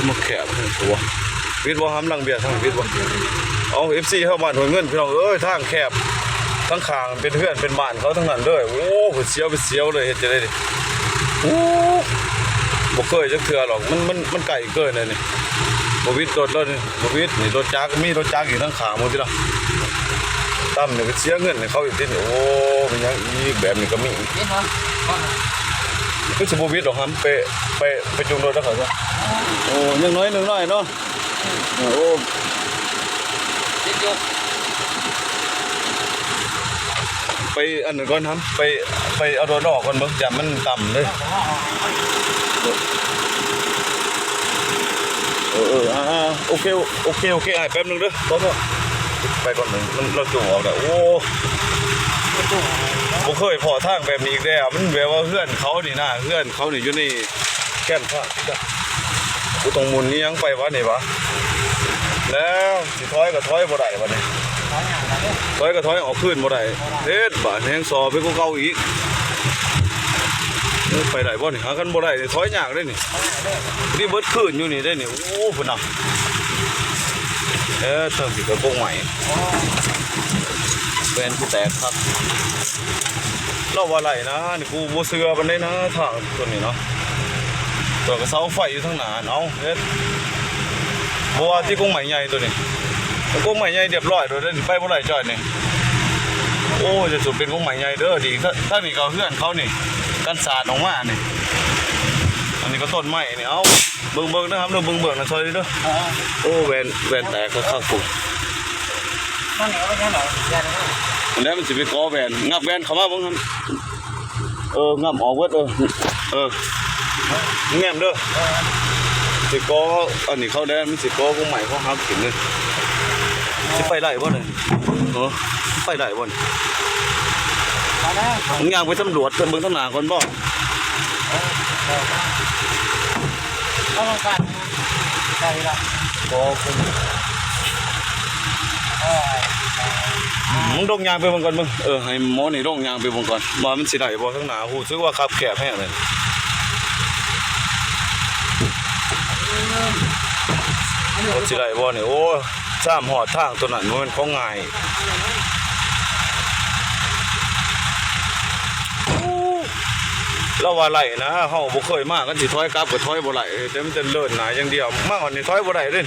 ມັນແຄບ ໂອ້ ວິດບໍ່ຫຳ ຫຼັງເບຍທາງວິດບໍ່? ເອົາ ເອັຟຊີ ເຮົາ ບ້ານຫ້ວຍເງິນ ພີ່ນ້ອງເອີຍ ທາງແຄບ ທາງຂ້າງເປັນເຮືອນເປັນບ້ານເຂົາທັງນັ້ນເດີ. ໂອ້ ເພິ່ນສຽວເປັນສຽວເລີຍ ເຮັດຈັ່ງໃດນີ້? ໂອ້ ບໍ່ເຄີຍຈັກເທື່ອດອກ ມັນ ມັນ ມັນໄກເກີນແລ້ວນີ້. ບໍ່ວິດລົດແລ້ວນີ້ ບໍ່ວິດນີ້ ລົດຈັກ ມີລົດຈັກຢູ່ທາງຂ້າງ ເບິ່ງຕິລະ ຕ່ຳນີ້ໄປເສຍເງິນໃຫ້ເຂົາອີກຕິນີ້. ໂອ້ ແມ່ນຫຍັງອີກ ແບບນີ້ກໍມີອີກ ຄືຊິບໍ່ວິດດອກຫຳ ໄປ ໄປ ໄປຈູງລົດນຳເຂົາຊະ. ໂອ້ ຍັງໜ້ອຍໜຶ່ງໜ້ອຍເນາະ. ໂອ້ ໄປອັນນັ້ນກ່ອນຫຳ ໄປ ໄປເອົາໂດນອອກກ່ອນເບິ່ງ ຢ້ານມັນຕ່ຳເດ້. ເອີ ເອີ ອ່າ ໂອເຄ ໂອເຄ ໂອເຄ ອ້າຍ ແປັບໜຶ່ງເດີ ບໍ່ ບໍ່ ໄປກ່ອນ ມັນ ລາວຈູງອອກແລ້ວ. ໂອ້ ບໍ່ເຄີຍພໍ້ທາງແບບນີ້ອີກແລ້ວ ມັນແບບວ່າເຮືອນເຂົານີ້ນະ ເຮືອນເຂົານີ້ຢູ່ໃນ ແຄມທາງ ກູຕ້ອງໝຸນອີ່ຫຍັງໄປວະນີ້ວະ ແລ້ວຊິຖອຍກໍຖອຍບໍ່ໄດ້ບາດນີ້ ຖອຍກໍຖອຍອອກຄືນບໍ່ໄດ້ ເຮັດບາດແຮງຊໍໄປກວ່າເກົ່າອີກ. ເອີ ໄປໄດ້ບໍ່ນີ້? ຫາຄັນບໍ່ໄດ້ນີ້ຖອຍຍາກເດ້ນີ້ ນີ້ເບິດຄືນຢູ່ນີ້ເດ້ນີ້. ໂອ້ ພຸ້ນນະ ເອີ ເທິງນີ້ກໍກົກໄມ້ ແວ່ນກູແຕກຄັກ. ລາວວ່າໄຫຼນະ ນີ້ກູບໍ່ເຊື່ອປານໃດນະ ທາງຕົວນີ້ເນາະ ຕົວກະເສົາໄຟຢູ່ທາງໜ້າ. ເອົາ ເຮັດ ບໍ່ວ່າຕິກົກໄມ້ໃຫຍ່ຕົວນີ້ ກົກໄມ້ໃຫຍ່ລຽບຮ້ອຍໂດດເດ້ນີ້ ໄປບໍ່ໄດ້ຈ້ອຍນີ້. ໂອ້ຍ ຈະສຸດເປັນກົກໄມ້ໃຫຍ່ເດີ. ດີ ທາງນີ້ກໍເຮືອນເຂົານີ້ ກັນສາດອອກມານີ້ ອັນນີ້ກໍຕົ້ນໄມ້ນີ້. ເອົາ ເບິ່ງໆເດີຫຳເດີ ເບິ່ງເບື້ອງນັ້ນຊ່ອຍເດີ. ໂອ້ ແວ່ນ ແວ່ນແຕກຄັກໆພຸ້ນ. ອັນໃດມັນຊິໄປກໍແວ່ນ ງັບແວ່ນເຂົ້າມາເບິ່ງຫັ້ນ. ເອີ ງັບອອກເບິດ. ເອີ ເອີ ແນມເດີ ຊິກໍອັນນີ້ເຂົາແດ່ ມັນຊິກໍກົກໄມ້ເຂົາຫັກຖິ້ມເດີ. ຊິໄປໄດ້ບໍ່ນີ້? ເອີ ໄປໄດ້ບໍ່ນີ້? ໄປໄດ້ ມຶງຍ່າງໄປສຳຫຼວດເບິ່ງທາງໜ້າກ່ອນບໍ່? ເອີ ເອີ ເອີ ເອົາລົງກັນ ໄດ້ລະ ບໍ່ ເອີ ມຶງລົງຍ່າງໄປເບິ່ງກ່ອນເບິ່ງ. ເອີ ໃຫ້ໝໍນີ້ລົງຍ່າງໄປເບິ່ງກ່ອນ ວ່າມັນຊິໄດ້ບໍ່ທາງໜ້າ. ຮູ້ສຶກວ່າຄັບແຄບແຮງເລີຍ ວ່າຊິໄດ້ບໍ່ນີ້? ໂອ້ ຊາມຮອດທາງຕົວນັ້ນ ບໍ່ແມ່ນຂອງງ່າຍ. ລາວວ່າໄຫຼນະ ເຮົາບໍ່ເຄີຍມາ ຄັນຊິຖອຍກັບກໍຖອຍບໍ່ໄດ້ ແຕ່ມັນຈະເລີນໜ້າຢ່າງດຽວ. ມາຮອດນີ້ຖອຍບໍ່ໄດ້ເດ້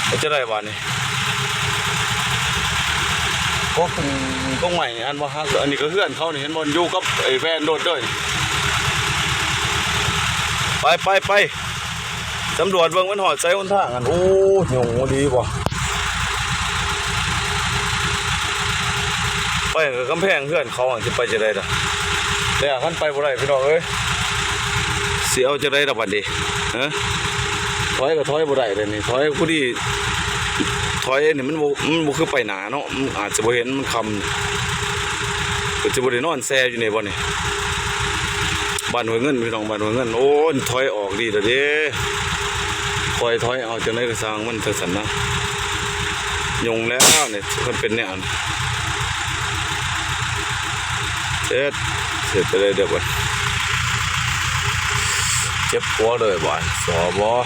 ເຮັດຈັ່ງໃດບາດນີ້? ໂອ້ ກົກໄມ້ອັນບໍ່ຫັກ ອັນນີ້ກໍເຮືອນເຂົານີ້ ເຫັນບໍ່ ຢູ່ກັບໄອ້ແວ່ນໂດດເດີ. ໄປ ໄປ ໄປ ສຳຫຼວດເບິ່ງມັນຮອດໃສຫົນທາງຫັ້ນ. ໂອ້ ຍຸງດີບໍ່ ໄປກໍກຳແພງເຮືອນເຂົາ ຊິໄປຈັ່ງໃດລະ? ແລ້ວຄັນໄປບໍ່ໄດ້ພີ່ນ້ອງເອີຍ ຊິເອົາຈັ່ງໃດລະບາດນີ້? ຮະ ຖອຍກໍຖອຍບໍ່ໄດ້ເດນີ້ ຖອຍພໍດີ ຖອຍນີ້ມັນບໍ່ ມັນບໍ່ຄືໄປໜ້າເນາະ ມັນອາດຈະບໍ່ເຫັນ ມັນຄ່ຳ ກໍຈະບໍ່ໄດ້ນອນແຊ່ຢູ່ນີ້ບໍ່ນີ້? ບ້ານຫ້ວຍເງິນ ພີ່ນ້ອງ ບ້ານຫ້ວຍເງິນ. ໂອ້ຍ ຖອຍອອກດີແລ້ວເດ້ ຄ່ອຍຖອຍເອົາ ຈັ່ງໃດກໍຊ່າງມັນ ຈັ່ງຊັ້ນນະ. ຍຸງແລ້ວນີ້ ຄັນເປັນແນວນີ້ ເຮັດ ເຮັດຈັ່ງໃດເດີບາດ ເຈັບຫົວເລີຍບາດ ສອບໍ່